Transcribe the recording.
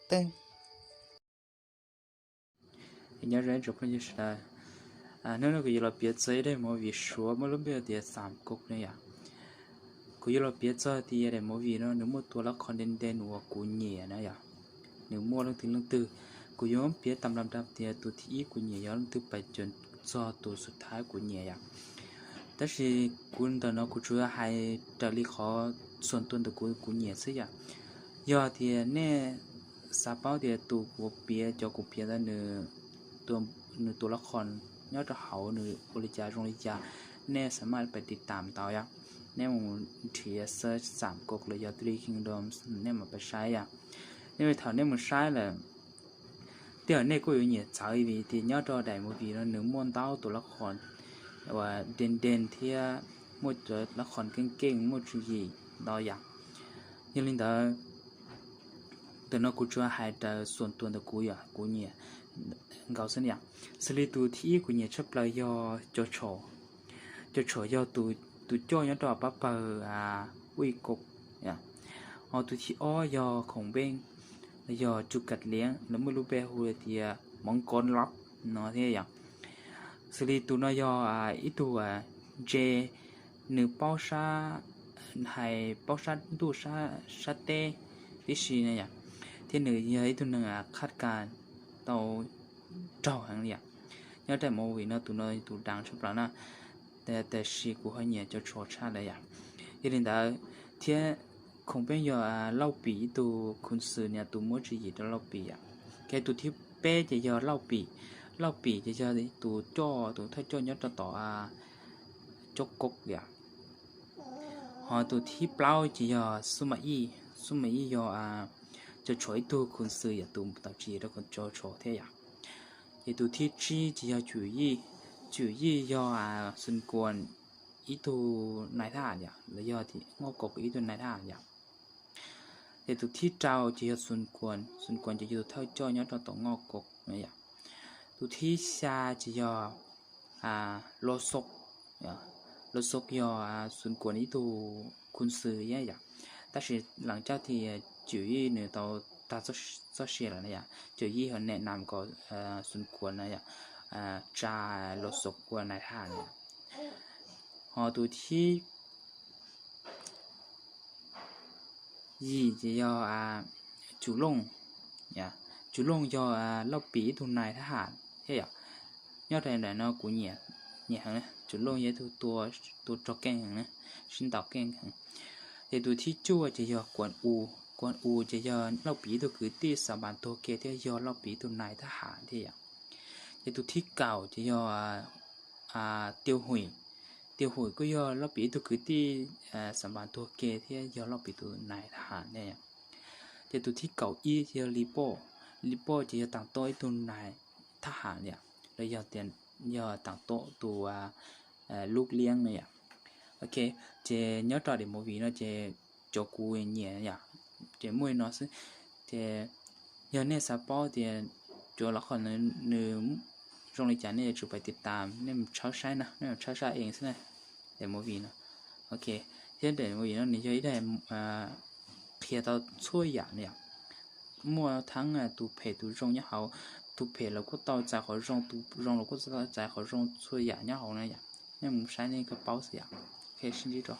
tej. Nyob zoo ib tsoom phooj ywg sawv daws, hnub no kuv yuav los piav txog ib daim movie Suav muaj lub npe tias Xam Koj ne yom. Kuv yuav los piav txog tias daim movie no nws muaj tus lab qhos Denden uas kuv nyiam na yom. Nws muaj leej twg leej twg, kuv yuav piav tam lam dab tias tus thib ib kuv nyiam yog leej twg pais txog tus xub thawj kuv nyiam yom. Tab sis kuv ntawm no kuv tsuas hais raws li qhov xuas tua ntawm kuv, kuv nyiam xwb yom. Yog tias nej xav paub tias tus kuv piav, cov kuv piav ntawd nws tus lab qhos nyob rau hauv nws ua li cas zoo li cas, nej xav maj pais tiv tam tau yom. Nej mus nrhiav search Xam Koj los yog Three Kingdoms nej mam pais saib yom. Nej thaum nej mus saib lawm, tej zaum nej kuj yuav nyiam txawv vim tias nyob rau daim movie no nws muaj ntau tus lab qhos uas Denden thiab muaj cov lab qhos keej keej muaj tswv yim ntau yam. Yog li ntawd, ntawm no kuv tsuas hais raws xuas tua ntawm kuv yom, kuv nyiam nkaus xwb yom. Xws li tus thib ib kuv nyiam tshaj plaws yog Cau Tshaum. Cau Tshaum yog tus coj nyob rau pab pawg Ui Koj. Ho tus thib ob yog Khoom Npeej, yog Tsu Kam Liav, lawv muaj lub npe hu tias Moov Kov Lab no thiab yom. Xws li tus no yog ib tug ntse, nws paub sab, hais paub sab ntuj sab teb tib si na yom, thiab nws yog ib tug neeg khaj kas tau raug heev li yom. Nyob daim movie no tus no tus deev tshaj plaws na, tab sis kuv ho nyiam Cau Tshaum tshaj lawm yom. Yog li ntawd, thiab Khoom Npeej yog Lauj Pim ib tug khun xwm niam tus muab tswv yim rau Lauj Pim yom. Ces tus thib peb ces yog Lauj Pim. Lauj Pim ces yog tus coj, tus thawj coj nyob rau tom Cau Koj yom. Ho tus thib plaub ces yog Xub Mas Ij. Xub Mas Ij yog Cau Tshaum ib tug khun xwm yom, tus tau tswv yim rau Cau Tshaum thiab yom. Ces tus thib tsib ces yog Cwm Yij. Cwm Yij yog Xun Kuas ib tug nais thab ham yom, los yog Ngoj Koj ib tug nais thab ham yom. Ces tus thib rau ces yog Xun Kuas. Xun Kuas ces yog tus thawj coj nyob rau tom Ngoj Koj na yom. Tus thib xya ces yog Los Xos. Los Xos yog Xun Kuas ib tug khun xwm thiab yom, tab sis leej caj tias Cwm Yij nws tau tag txoj sia lawm na yom. Cwm Yij ho nem nam kom Xun Kuas na yom, tsa Los Xos ua nais thab ham na yom. Ho tus thib yim ces yog Cwm Looj. Cwm Looj yog Lauj Pim ib tug nais thab ham thiab yom. Nyob rau ntawm no kuv nyiam, nyiam heev, Cwm Looj yog ib tug tua rog keej heev, sib ntaus keej heev. Ces tus thib cuaj ces yog Kuas U. Kuas U ces yog Lauj Pim ib tug kwv tij Xam Npas tuag kiag thiab yog Lauj Pim ib tug nais thab ham thiab yom. Ces tus thib kaum ces yog Tiau Huim. Tiau Huim kuj yog Lauj Pim ib tug kwv tij Xam Npas tuag kiag thiab yog Lauj Pim tus nais thab ham ne. Ces tus thib kaum ib ces yog Lis Poj. Lis Poj ces yog Taam Toj ib tug nais thab ham yom, los yog tias yog Taam Toj tus lub liab no yom. Ok, ces nyob rau daim movie no ces cov kuv nyiam yom, ces muaj li no xwb. Ces yog nej xav paub tias cov lab qhos nws zoo li cas nej yuav tsum pais tiv tam, nej mus tshawb saib na, nej mus tshawb saib ees xwb na, daim movie no. Ok, thiab daim movie no nws yog ib daim qhia tau txhua yam no yom. Muaj thaum tus phem tus zoo nyob hauv, tus phem los kuj tau txais qhov zoo, tus zoo los kuj tau txais qhov zoo, txhua yam nyob hauv no yom. Nej mus saib nej kuj paub xwb yom. Ok, sib ntsib rau